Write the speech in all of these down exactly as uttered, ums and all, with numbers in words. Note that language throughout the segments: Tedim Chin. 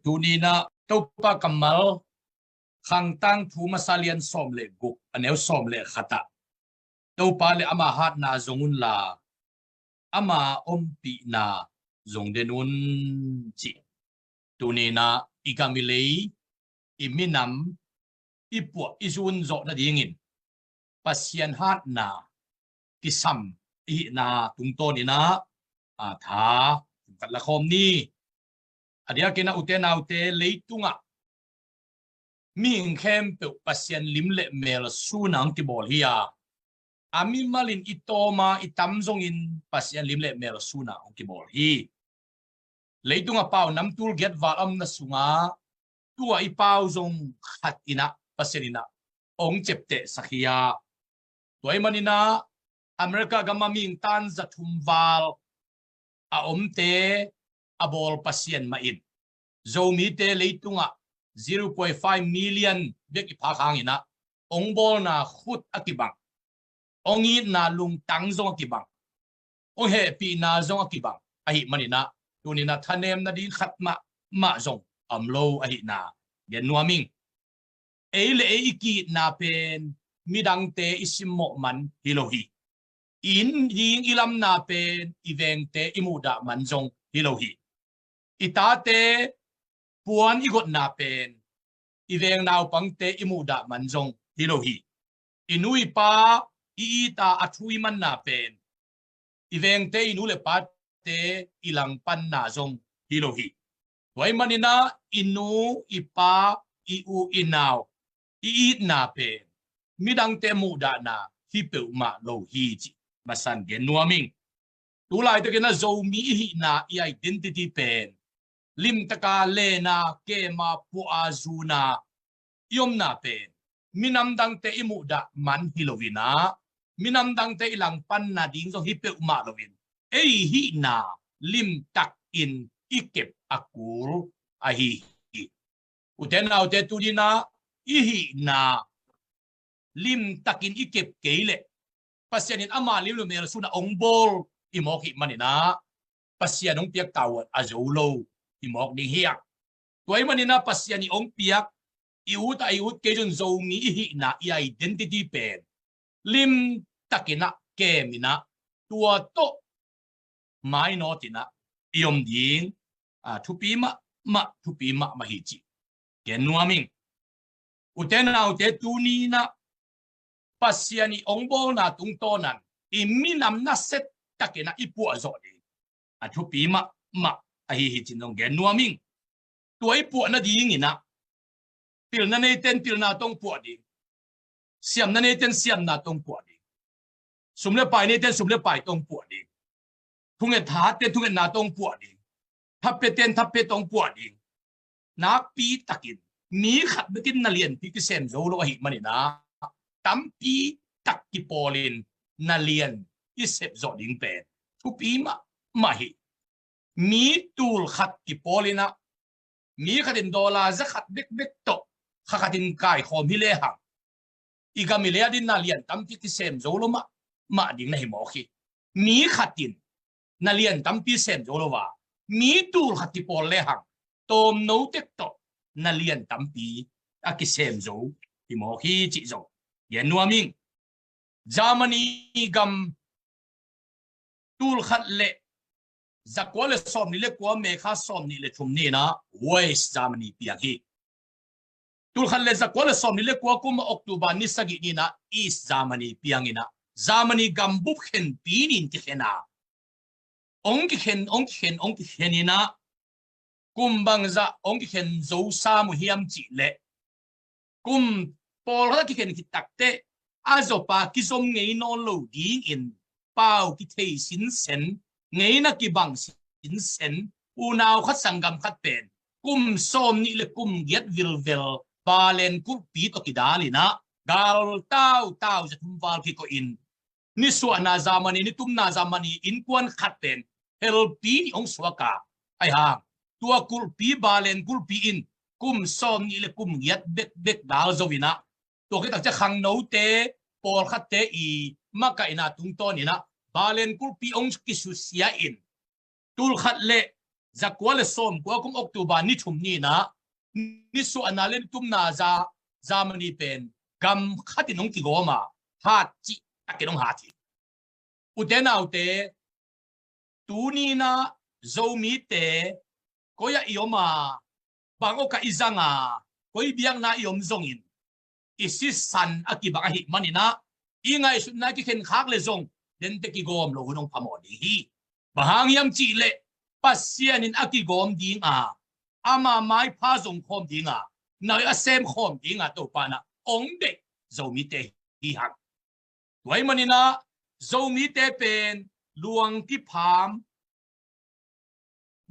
Tuni-in ah Topa kammal, Khangtang thu masa lian sawm le guk, a neu sawm le khat ah, Topa le ama hatna zong unla, ama ompihna zong den un, ci. Tuni-in ah i gam i lei, i minam, i puah i zun zawh nadingin Pasian hatna kisam i hihna tungtawnin ah, a, tha khat la khawm ni. A diakin ah, ute naute, leitungah mihing khempeuh Pasian lim le mel sun ah hong kibawl hi a, a mimalin i tawm a, i tam zongin Pasian lim le mel sun ah hong kibawl hi. Leitung a pau nam tul giat val a omna sungah tua i pau zong khat in ah Pasian in ah hong ciaptehsak hi a. Tua ahih manin ah America gam a mihing tan za thum val a omte a bawl Pasian mah in, Zomite leitungah zero point five million bek i phak hangin ah, hong bawlna khut a kibang, hong itna lungtang zong a kibang, hong hehpihna zong a kibang ahih manin ah, tuni-in ah thanem nading khat mahmah zong a om lo ahihna gen nuam ing. Ei le ei i ki-itna pen midangte i simmawh man hi lo hi. I inn ding i lamna pen i vengte i muhdah man zong hi lo hi. I tate puan i gotna pen i veng naupangte i muhdah man zong hi lo hi. I nu i pa i it a, a thu i manna pen i vengte, i nu le pate i langpanna zong hi lo hi. Tua ahih manin ah i nu i pa, i u i nau i itna pen midangte muhdahna hi peuhmah lo hi, cih masa-in gen nuam ing. Tulaitakin ah Zomi i hihna, i identity pen, limtaka len a, kem a, puah a, zun a i omna pen minam dangte i muhdah man hi loin ah, minam dangte i langpanna ding zong hi peuhmah loin, ei hihna limtakin i kep a kul ahi hi. Ute naute, tuni-in ah i hihna limtakin i kep kei leh, Pasian in ama lim le mel sun ah hong bawl i mawk ahih manin ah, Pasian hong piak tavuan a zo lo i mawk ding hi a. Tua ahih manin ah Pasian in hong piak, i ut a i ut kei zong Zomi i hihna, i identity pen limtakin ah kem in ah, tua tawh mainawt in ah i om ding, a, thupi mahmah, thupi mahmah hi, cih gen nuam ing. Ute naute, tuni-in ah Pasian i hong bawlna tungtawn in i minam nasia takin ah i puah zawh ding, a, thupi mahmah ahi hi, cih zong gen nuam ing. Tua i puah nadingin ah, pilna neite in pilna tawh hong puah ding, siamna neite in siamna tawh hong puah ding, sum le pai neite in sum le pai tawh hong puah ding, thunget hatte in thungetna tawh hong puah ding, thapiate in thapi tawh hong puah ding. Nakpi takin mi khat bekin na lianpi kisem zo lo ahih manin ah, tampi tak kipawlin na lian i sep zawh ding pen thupi mahmah hi. Mi tul khat kipawlin ah, mi khat in dollar za khat bekbek tawh kha khat in kaikhawm hi lehang, i gam i lei adingin na lian tampi kisem zo lo mahmah ding na hi mawk hi. Mi khat in na lian tampi sem zo lo a, mi tul khat kipawl lehang, tawmno tek tawh na lian tampi a kisem zo hi mawk hi, cih zong gen nuam ing. Germany gam tul khat le zakua le sawmnih le kua, May kha sawmnih le thum ni-in ah West Germany piang hi. Tul khat le zakua le sawmnih le kua kum October ni sagih ni-in ah East Germany piang in ah, Germany gambup khenpi ni-in kikhen a, hong kikhen, hong kikhen, hong kikhen in ah, kum bangzah hong kikhen zo sam uh hiam cih leh, kum pawlkhat a kikhen khit takteh a zawpa kizom ngei nawn lo dingin pau kithei sinsen, ngeina kibang sinsen, unau khat sanggam khat pen kum sawmnih le kum giat vilvel Berlin kulhpi tawh kidal in ah, gal tautau za thum val kikoih in, nisuahna Germany, nitumna Germany innkuan khat pen helpi nih hong suak a, ahi hang tua kulhpi, Berlin kulhpi in kum sawmnih le kum giat bekbek dal zo in ah, tua khit tak ciang khangnote pawlkhatte i makaihna tungtawn in ah Berlin kulhpi hong kisusia in, tul khat le zakua le sawmkua kum October ni thum ni-in ah, nisuahna le nitumna za, Germany pen gam khatin hong kigawm a, hat cihtakin hong hat hi. Ute naute, tuni-in ah Zomite koi ah i om a, bang awkah i zang a, koi biakna i om zongin, i sisan a kibang ahih manin ah, i ngaihsutna kikhenkhak le zong, dente kigawm lo hun hong phamawh ding hi. Bang hang hiam cih leh, Pasian in a kigawm ding a, ama maipha zong khawm ding a, na hoih a sem khawm ding a Topa in ah hong deih Zomite hi hang. Tua ahih manin ah Zomite pen luang kipham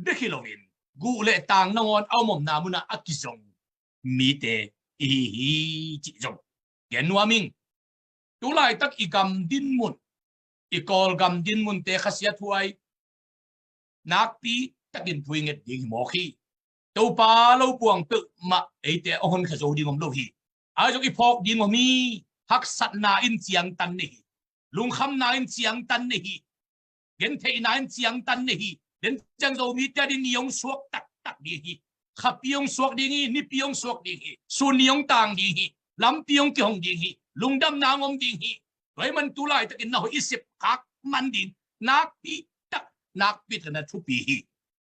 bek hi loin, guh le tang nangawn a om omna munah a kizong mite i hi hi cih zong gen nuam ing. Tu laitak i gam dinmun, i Kawlgam dinmunte khasiathuai nakpi takin thu i nget ding hi mawk hi. Topa lo buang peuhmah eite a hon kha zo ding om lo hi. Ahi zong i phawk ding om hi. Haksatna in ciangtan nei hi. Lungkhamna in ciangtan nei hi. Gentheihna in ciangtan nei hi. Den ciang Zomite ading ni hong suak taktak ding hi. Khapi hong suak ding hi. Nipi hong suak ding hi. Sun ni hong tang ding hi. Lampi hong kihong ding hi. Lungdamna hong om ding hi. Tua ahih man tu laitakin na hoih i sep khak man ding nakpi tak, nakpi tak na thupi hi.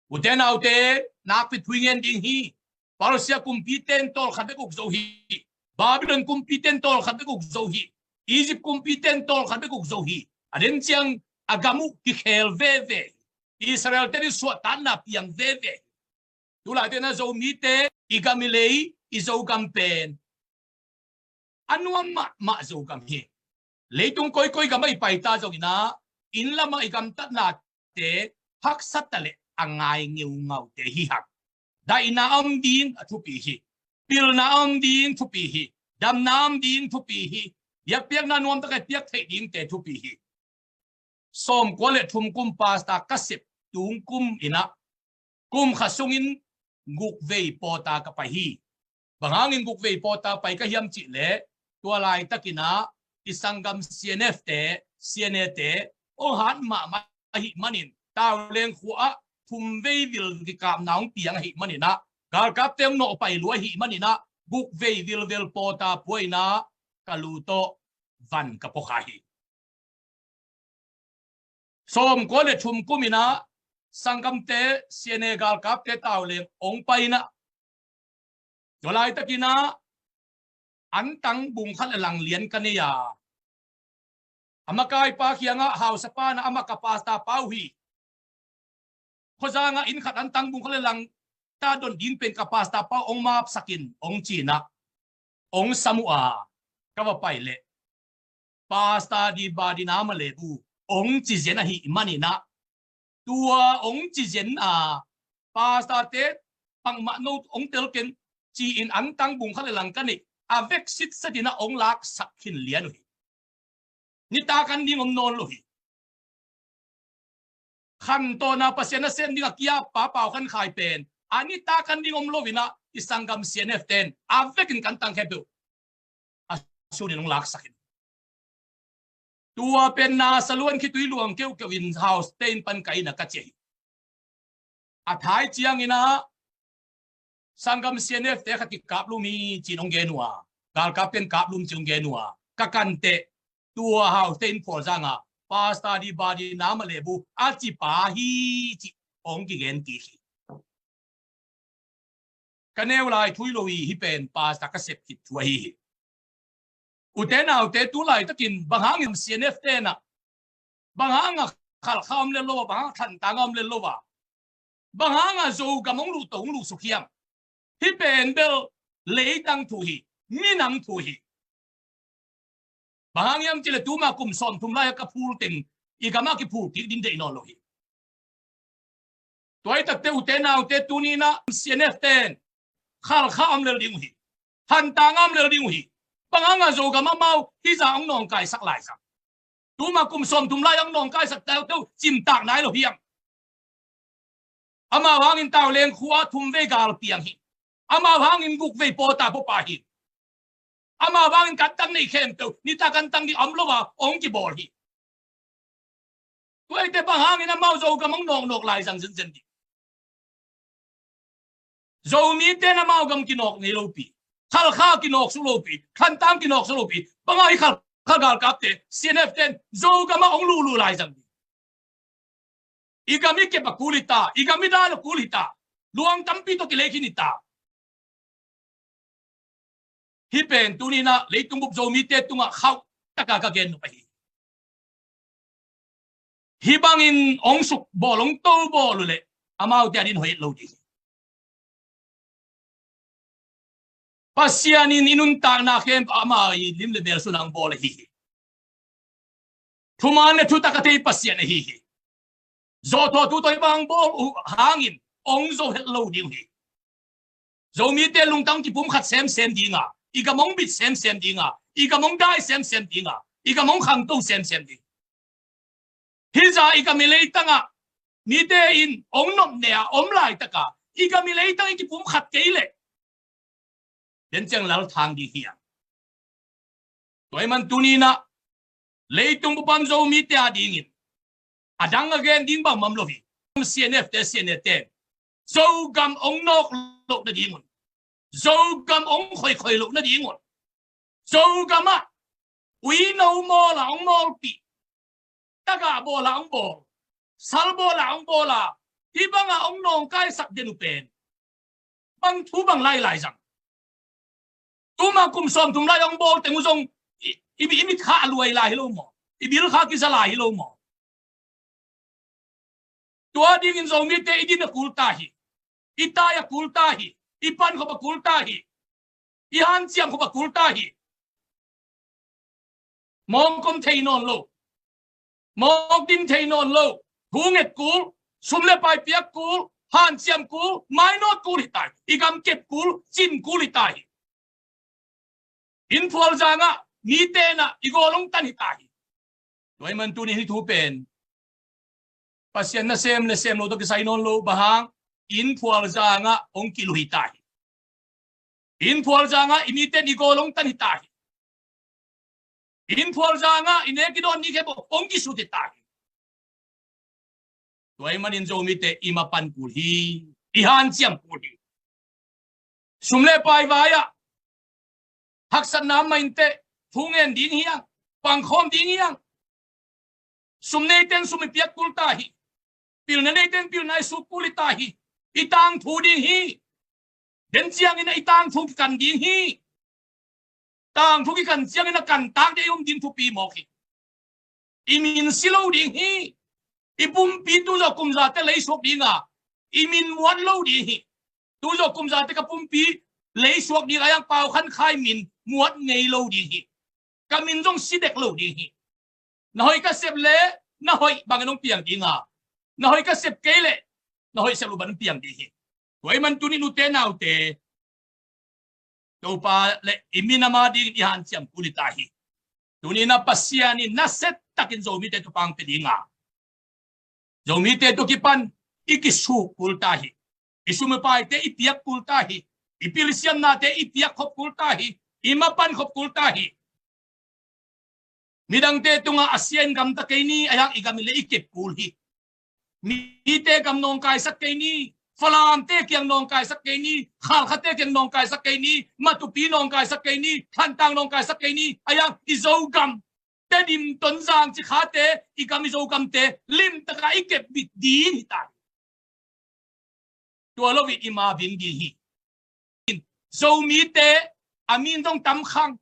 Ute naute, nakpi thu i ngen ding hi. Persia kumpite in tawlkhat bek uk zo hi. Babylon kumpite in tawlkhat bek uk zo hi. Egypt kumpite in tawlkhat bek uk zo hi. A den ciang a gam uh kikhel veve hi. Israel-te in suahtakna piang veve hi. Tu laitakin ah Zomite i gam i lei, i Zogam pen a nuam mahmah Zogam hi. Leitung koikoi gamah i paita zongin ah, inn lamah i gamtatnate haksa ta leh a ngai ngeungaute hi hang. Daihna a om ding a thupi hi. Pilna a om ding thupi hi. Damna a om ding thupi hi. Biakpiakna nuamtak a piak theih dingte thupi hi. Sawmkua le thum kum pastor ka sep tung kum in ah, kum khat sungin gukvei pawta ka pai hi. Bang hangin gukvei pawta pai ka hiam cih leh, tua laitakin ah i sanggam C N F-te, C N A-te hong hat mahmah ahih manin, Tauleng khua-ah thumvei vil kikapna hong piang ahih manin ah, galkapte hong nawh pai lua ahih manin ah, gukvei vilvel pawta pua in ah ka lu tawh van ka pua kha hi. Sawmkua le thum kum in ah sanggamte, C N A galkapte Tauleng hong pai in ah, tua laitakin ah antang bung khat le lang lian ka nei a, a makaipa kiangah, Hausapa in ah, amah ka pastor pa uh hi. Khuazang ah inn khat antang bung khat le lang ta don ding pen ka pastor pa uh hong mapsak in, hong ci in ah, hong sam uh a, ka va pai leh, Pastor Di Ba Di Nama Lebu hong ci zen ahih manin ah, tua hong ci zen a, pastor-te pangmah no hong tel ken ci-in antang bung khat le lang ka nei a, vek sitset in ah hong laksak khin lian uh hi. Nitak an ding om nawn lo hi. Khantohna Pasian nasem ding a kiappa Pau Khan Khai pen a nitak an ding om lo in ah, i sanggam C N F-te in a vekin ka antang khempeuh a sunin hong laksak hi. Tua pen na saluan khitui luang keuhkeuh in Hausate inn pan ka inn ah ka ciah hi. A thai ciangin ah sanggam C N F-te khat kikaplum hi ci-in hong gen uh a, galkapte in kaplum ci-in hong gen uh a, ka kan teh, tua Hausate inn phualzang ah Pastor Di Ba Di Nama Lebu a cipa hi ci-in hong kigen kik hi. Ka neu lai thu hi lo hi, hih pen pastor ka sep khit thu ahi hi. Ute naute, tu laitakin bang hangin C N F-te in ah, bang hangin Khalkha om lel lo a, bang hangin Thantlang om lel lo a, bang hangin Zogam hong luh to, hong luh suk hiam? Hih pen bel leitang thu hi, minam thu hi. Bang hang hiam cih leh tuma kum sawmthum lai-a ka phul teng i gamah kiphul kik ding deih nawn lo hi. Tua hi takteh ute naute, tuni-in ah C N F-te in Khalkha om lel ding uh hi. Thantlang om lel ding uh hi. Bang hangin Zogam amau hih zah hong nawngkaisak lai zang? Tuma kum sawmthum lai hong nawngkaisak teu teu cimtak nai lo hiam? Amau hangin Tauleng khua-ah thumvei gal piang hi. Amau hangin gukvei pawta pua pa hi. Amau hangin ka antang neih khempeuh nitak antang ding om lo a hong kibawl hi. Tua hi teh bang hangin amau Zogam hong nawknawk lai zang zenzen ding? Zomite in amau gam kinawk ngei lopi, Khalkha kinawk suk lopi, Thantlang kinawk suk lopi, bang hang hi Khalkha galkapte, C N F ten Zogam ah hong luhluh lai zang ding. I gam i kep a kul hi ta, i gam i dan a kul hi ta, luang tampi tawh kilei khin hi ta. Hih pen tuni in ah leitung bup Zomite tungah khauh taka ka gen nop ahi. Hih bangin hong suk bawl, hong to bawl uh leh amaute a din hoih lo ding hi. Pasian in i nuntakna khempeuh ama i lim le mel sungah hong bawl ahi hi. Thuman le thutak a thei Pasian ahi hi. Zawhthawh thu tawh hih bang hong bawl uh hangin hong zo het lo ding uh hi. Zomite lungtang kipumkhat semsem ding a, i gam hong bit semsem ding a, i gam hong dai semsem ding a, i gam hong khangto semsem ding. Hih zah i gam i leitang ah mite in hong nopne a om laitak a, i gam i leitang i kipumkhat kei leh, den ciang lal thang ding hi a. Tua ahih man tuni in ah leitung bup a om Zomite a dingin a dang a gen ding bangmah om lo hi. C N F te, C N A te in Zogam hong nawk loh nadingun, Zogam hong khoikhoi loh nadingun, Zogam ah uino mawl a hong mawlpih, tagah bawl a hong bawl, sal bawl a hong bawl a, hih bang a hong nawngkaisak den uh pen bang thu bang lai lai zang. Tuma kum sawmthum lai hong bawl teng uh zong i, i, i mit kha a luai lai hi lo maw? I bil kha kiza lai hi lo maw? Tua dingin Zomite i din a kul ta hi. I tai a kul ta hi. I pankhop a kul ta hi. I hanciam khop a kul ta hi. Mawk om thei nawn lo, mawk din thei nawn lo, thu nget kul, sum le pai piak kul, hanciam kul, mainawt kul hi ta hi. I gam kep kul, cin kul hi ta hi. Inn phual zang ah mite in ah i gawl hong tan hi ta hi. Tua ahih man tuni hih thu pen Pasian nasem le sem lo tawh kisai nawn lo, bang hang, inn phual zang ah hong kiluh hi ta hi. Inn phual zang ah i mite in i gawl hong tan hi ta hi. Inn phual zang ah i nek i dawn ni khempeuh hong kisut hi ta hi. Tua ahih manin Zomite i mapan kul hi, i hanciam kul hi. Sum le pai vai ah haksatna mah inteh, thu ngen ding hi hang, pangkhawm ding hi hang. Sum neite in sum i piak kul ta hi. Pilna neite in pilna i suk kul hi ta hi. I tangthu ding hi. Den ciangin ah i tangthu kikan ding hi. Tangthu kikan ciangin ah kantak ding, i um ding thupi mawk hi. I min si lo ding hi. I pumpi tuzawh kumzate leisuak ding a, i min muat lo ding hi. Tuzawh kumzate ka pumpi leisuak ding a, a yang Pau Khan Khai min muat ngei lo ding hi. Ka min zong si dek lo ding hi. Na hoih ka sep le, na hoih bangin hong piang ding a, na hoih ka sep kei le, na hoih sep lo bangin hong piang ding hi. Tua ahih man tuni nute naute, Topa le i minam a dingin i hanciam kul hi ta hi. Tuni in ah Pasian in nasia takin Zomite tawh pang pia ding a, Zomite tawh kipan i kisuk kul ta hi. I sum i paite i piak kul ta hi. I pilsiamnate i piak khop kul ta hi. I mapan khop kul ta hi. Midangte tungah a sia in gamta kei ni, a yang i gam in le i kep kul hi. Mite gam nawngkaisak kei ni, Falamte kiang nawngkaisak kei ni, Khalkhate kiang nawngkaisak kei ni, Matupi nawngkaisak kei ni, Thantlang nawngkaisak kei ni, a yang i Zogam, Tedim, Tonzang, Cikhate, i gam i Zogamte limtaka i kep bit ding hi ta hi. Tua lo in i ma ving ding hi. Zomite a min zong tam khang,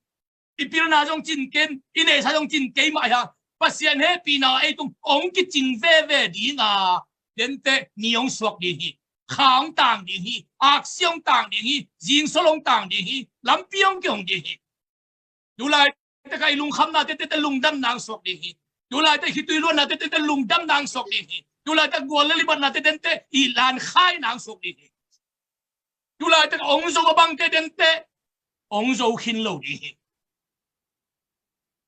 i pilna zong cin ken, i neihsa zong cin kei mah hi a, Pasian hehpihna ei tung hong kicing veve ding a, dente ni hong suak ding hi. Kha hong tang ding hi. Aksi hong tang ding hi. Zingsol hong tang ding hi. Lampi hong kihong ding hi. Tulaitak a i lungkhamnate tente lungdamna hong suak ding hi. Tulaitak i khitui luannate tente lungdamna hong suak ding hi. Tulaitak gual le libatnate tente i lankhaina hong suak ding hi. Tulaitak a hong zo a bangte tente hong zo khin lo ding hi.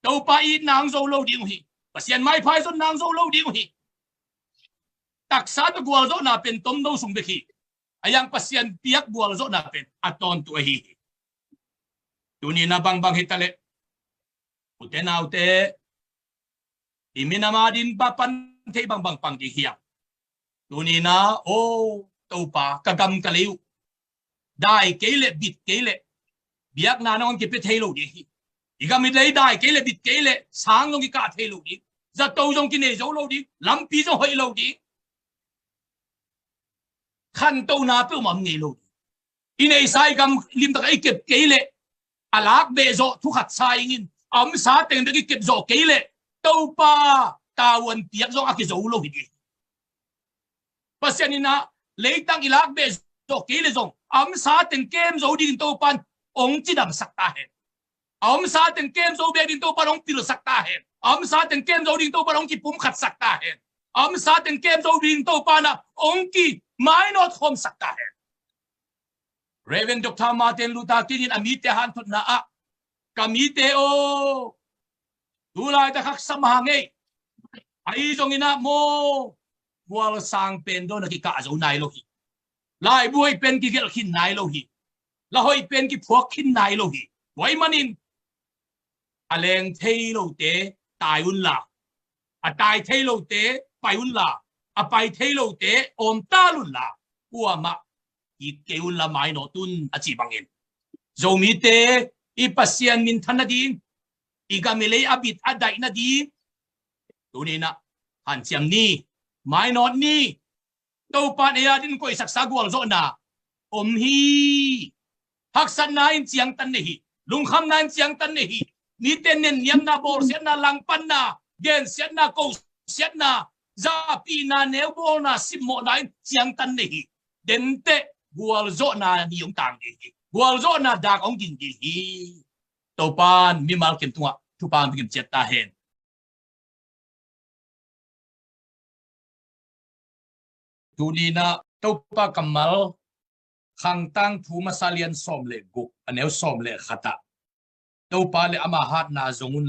Topa itna hong zo lo ding uh hi. Pasian maipha i zonna hong zo lo ding uh hi. Taksa tawh gualzawhna pen tomno sung bek hi. A yang Pasian piak gualzawhna pen a tawntung ahi hi. Tuni in a bangbang hi ta leh, ute naute, i minam a dingin pan thei bangbang pang ding hi hang. Tuni in a, aw Topa, ka gam ka lei uh, Dai kei leh, bit kei leh, biakna nangawn kipia thei lo ding hi. I gam i lei dai kei leh, bit kei leh, sang zong kikah thei lo ding. Zato zong kinei zo lo ding. Lampi zong hoih lo ding. Khantohna peuhmah om ngei lo ding. I neihsa i gam limtak a i kep kei leh, a lak beh zawh thu khat sa ing in, a omsa teng bek i kep zawh kei leh, Topa tavuan piak zong a kizo lo hi ding. Pasian in ah leitang i lak beh zawh kei leh zong, a omsa teng kem zo dingin Topa'n hong cidamsak ta hen. A omsa teng kem zo bek ding Topa'n hong pilsak ta hen. A omsa teng kem zo ding Topa'n hong kipumkhatsak ta hen. A omsa teng kem zo ding Topa'n ah hong kimainawt khawmsak ta hen. Reverend Doctor Martin Luther King in a mite hanthotna ah, ka mite aw, tu laitak haksat mahmah ing ei. Ahi zongin ah maw, gual sang pen dawn a kikah zo nai lo hi. Laibu hoih pen kigelh khin nai lo hi. La hoih pen kiphuak khin nai lo hi. Tua ahih manin a leng thei lote tai unla, a tai thei lote pai unla, a pai thei lote awmtal unla, kuamah kik kei unla mainawt un, a ci bangin, Zomite i Pasian minthan nading, i gam i lei a bit a daih nading, tuni-in ah hanciam ni, mainawt ni. Topa'n ei adingin koihsaksa gualzawhna om hi. Haksatna in ciangtan nei hi. Lungkhamna in ciangtan nei hi. Mite nenniamna, bawlsiatna, langpanna, gensiatna, kosiatna, zahpihna, neubawlna, simmawhna in ciangtan nei hi. Denteh gualzawhna ni hong tang ding hi. Gualzawhna dak hong ging ding hi. Topa'n mimal kim tungah thupha hong pia kim ciat ta hen. Tuni-in ah Topa kammal, Khang Tangthu Masa lian sawm le guk, a neu sawm le khat ah, Topa le ama hatna zong un